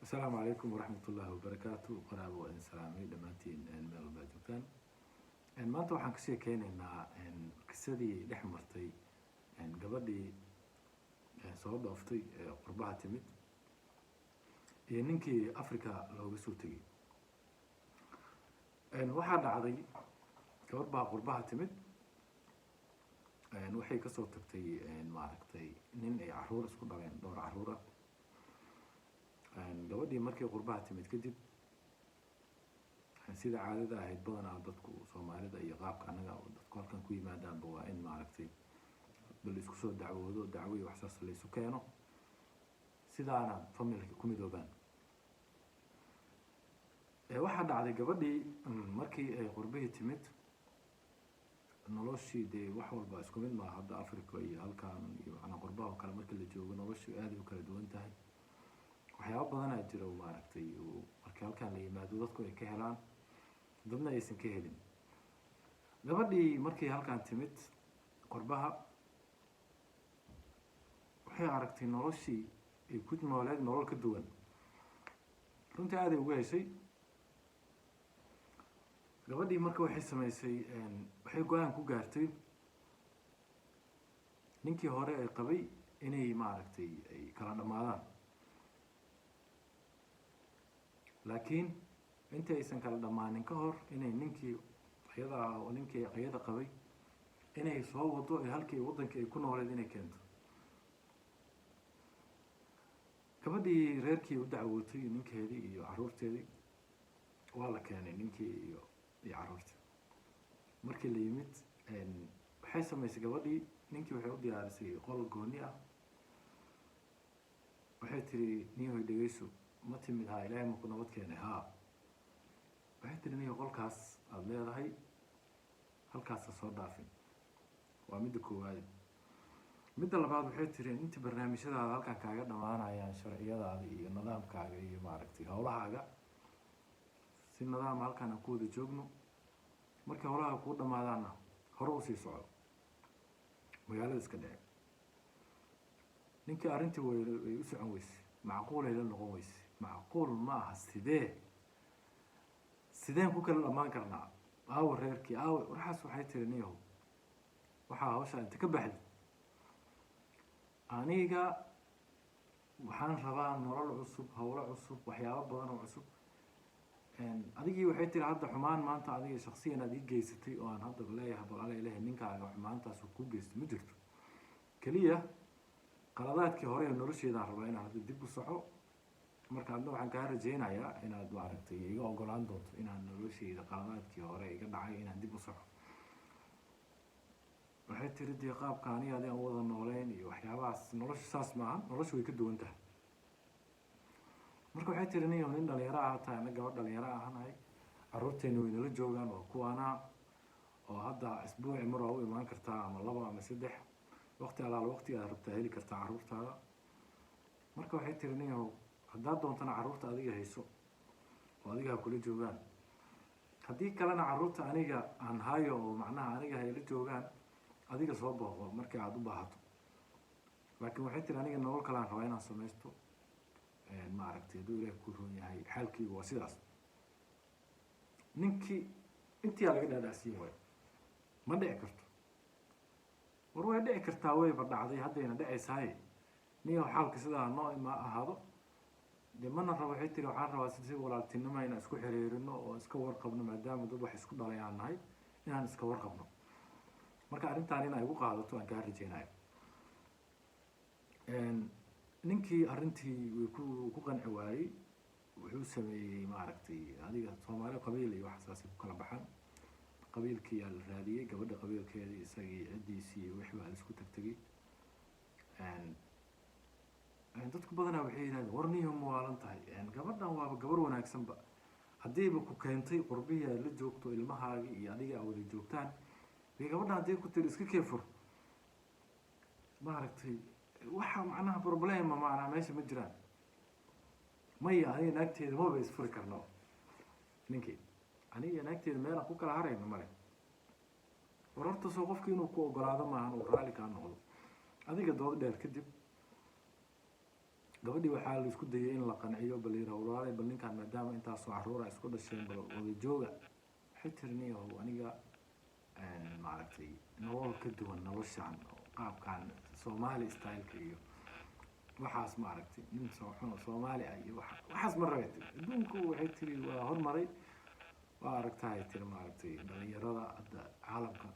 Asalaamu calaykum waraxmat ullaahi wabarakaatu. Qaraabo, waa idin salaamay dhammaantiin meel walba aad joogtaan. Maanta waxaan ka sheekeyneynaa qisadii dhex martay gabadhii soo dhooftay ee qurbaha timid iyo ninkii Africa looga soo tegay. Waxaa dhacday, gabar baa qurbaha timid. Waxay kasoo tagtay, maaragtay, nin ay caruur isku dhaleen, dhowr caruur ah. Gabadhii markay qurbaha timid kadib, sida caadada ahayd badanaa dadku Soomaalida iyo qaabka annaga dadku halkan ku yimaadaanba waa in, maaragtay, bal isku soo dacwoodo, dacwo iyo waxsaas la isu keeno, sidaana familka ku midoobaan. Waxaa dhacday, gabadhii markii ay qurbihii timid, noloshii dee wax walba isku mid maaha. Hadda Africa iyo halkan iyo macnaa qurbaha oo kale marka la joogo, noloshu aaday u kala duwan tahay. Waxyaabo badanaa jira, maaragtay, marka halkan la yimaado dadku ay ka helaan, dadna aysan ka helin. Gabadhii markay halkan timid qurbaha, waxay aragtay noloshii ay ku nooleed nolol ka duwan. Runtii aaday uga heshay gabadhii. Marka waxay sameysay, waxay go-aan ku gaartay ninkii hore ay qabay inay, maaragtay, ay kala dhammaadaan. Laakiin inta aysan kala dhammaanin ka hor, inay ninkii iyada, ninkii iyada qabay, inay soo wado ee halkii waddankii ay ku nooleed inay keento. Gabadhii reerkii u dacwootay, ninkeedii iyo carruurteedii. Waa la keenay ninkii iyo carruurtii. Markii la yimid, waxay samaysay gabadhii, ninkii waxay u diyaarisay qol gooni ah. Waxay tiri: "Niyahoy, dhegeyso, ma timid? Haa. Ilaahay maku nabad keenay? Haa." Waxay tiri: "Niyo, qolkaas aada leedahay halkaasa soo dhaafin, waa midda koowaade. Midda labaad," waxay tiri, "inta barnaamijyadaada halkan kaaga dhamaanayaan, sharciyadaada iyo nidaamkaaga iyo, maaragtay, howlahaaga si nidaam halkan aan ku wada joogno. Markay howlaha kuu dhamaadaanna, hore usii soco, magaalada iska dhece." Ninkii arrintii way u socon weyse, macquulay la noqon weyse. Macquul ma aha. Sideen ku kala dhamaan karnaa? Aawo reerkii? Aawo waxaas? Waxay tiri: "Niyahow, waxaa hawshaa inta ka baxdi, aniga waxaan rabaa nolol cusub, howlo cusub, waxyaabo badan oo cusub. Adigii," waxay tiri, "hadda xumaan maanta adiga shaksiyan aad ii geysatay oo aan hadda leeyahay, bal alla ilahay ninkaaga xumaantaasu kuu geystay, ma jirto. Keliya qaladaadkii hore ee nolosheedaan rabaa inaan hadda dib u soco. Marka adna waxaan kaa rajeynayaa inaad, maaragtay, iga ogolaan doonto inaan nolosheyda qaladaadkii hore iga dhacay inaan dib u soco." Waxay tiri: "Dee qaabka aniga adi aan wada nooleyn iyo waxyaabahaas, noloshu saas maaha, noloshu way ka duwan tahay." Marka waxay tiri: "Niyo, nin dhalinyaro ah tahay, ana gabadh dhalinyaro ahanahay, carruurteena way nala joogaan, waa kuwaana oo hadda isbuuci mar waa u imaan kartaa, ama laba ama saddex, waqti alaala waqti aad rabtaa heli kartaa carruurtaada." Marka waxay tiri: "Niyow, haddaad doontana carruurta adiga hayso oo adiga ha kula joogaan, haddii kalena carruurta aniga aan hayo oo macnaha aniga hayla joogaan, adiga soo booqo markii aada u baahato." Laakiin waxay tiri: "Aniga nolol kale aan rabaa inaan samaysto, maaragtay, hadduu Ilaah ku roon yahay, xaalkeygu waa sidaas." Ninkii intiyaa laga dhaadhacsiin waayo: "Ma dhici karto." "War way dhici kartaa, wayba dhacday, haddayna dhacaysaaye. Niyow, xaalka sidaa noo ima ahaado dee, mana rabo." Waxay tiri: "Waxaan rabaa si walaaltinimo inaan isku xiriirino oo iska warqabno, maadaama dad wax isku dhalay aan nahay, inaan iska warqabno. Marka arrintaan inay igu qaadato aan kaa rajeynayo." Ninkii arrintii way ku qanci waayey. Wuxuu sameeyey, maaragtay, adiga Soomaali qabiil iyo waxasaasi ku kala baxan. Qabiilkii yaa la raadiyey, gabadha qabiilkeedii, isagii ciddiisii iyo wixii baa la isku tagtegay. Dadku badanaa waxay yidhahdeen: "War niyo, muwaalan tahay? Gabadhan waaba gabar wanaagsanba. Haddiiba ku keentay qurbihii, aad la joogto ilmahaagii iyo adiga aad wada joogtaan dee, gabadhan haddii ku tiri iska keefur, maaragtay, waxa macnaha problema macnaha meesha ma jiraan." "Maya, aniga naagteeda maba isfuri karno." Ninkii: "Aniga naagteeda meelaan ku kala harayno male." War horta soo qofki inuu ku ogolaado maahan, uu raalli kaa noqdo adiga? Dood dheer kadib Gabadhii waxaa la isku dayay in la qanciyo, bal yira: "Walaalay, bal ninkan maadaama intaasoo caruura isku dhasheen, bal wada jooga." Waxay tiri: "Niyahow, aniga maaragtay nolol ka duwan noloshaan oo qaabkan Soomaali styleka iyo waxaas, maaragtay, nin soo xun oo Soomaali ah iyo waxaas ma rabay," tiri. "Adduunku," waxay tiri, "waa hormaray, waa aragtahay," tiri, "maaragtay, dhalinyarada hadda caalamka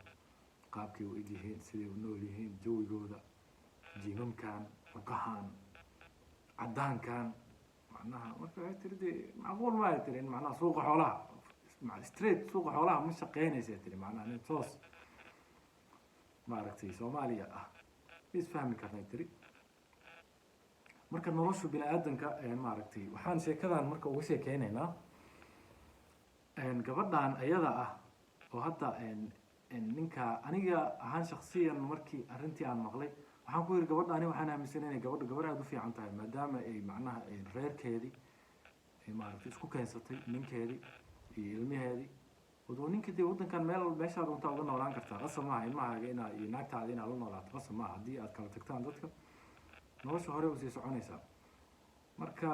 qaabkay u egyihiin, siday u nool yihiin, jawigooda, gymamkan, cukahan, caddaankan macnaha." Marka waxay tiri: "Dee macquul maayo," tiri, "in macnaha suuqa xoolaha straight suuqa xoolaha ma shaqeynaysa," tiri, "macnaha nin toos maaragtay Soomaaliya ah ma isfahmi karnay," tiri. Marka noloshu bini aadanka, maaragtay, waxaan sheekadan marka uga sheekeynaynaa gabadhan ayada ah oo hadda ninka. Aniga ahaan shaksiyan, markii arrintii aan maqlay, waxaan ku yiri gabadha: ani waxaan aaminsan inay gabadha gabar aada u fiican tahay, maadaama ay macnaha reerkeedii ay maaragtay isku keensatay, ninkeedii iyo ilmaheedii. Wadoo ninka dee waddankan meel meeshaa doontaa uga noolaan kartaa. Qasab maaha ilmahaaga inaa iyo naagtaada inaad la noolaato, qasab maaha. Haddii aad kala tagtaan, dadka nolosha hore usii soconaysaa. Marka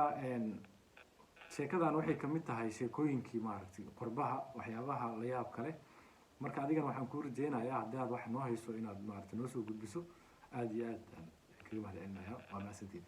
sheekadan waxay kamid tahay sheekooyinkii maaragtay qurbaha, waxyaabaha la yaab kale. Marka adigana waxaan kuu rajeynayaa, haddii aad wax noo hayso, inaad maaragtay noo soo gudbiso. Aada iyo aad aan kaga mahad celinaya. Waa mahadsantiid.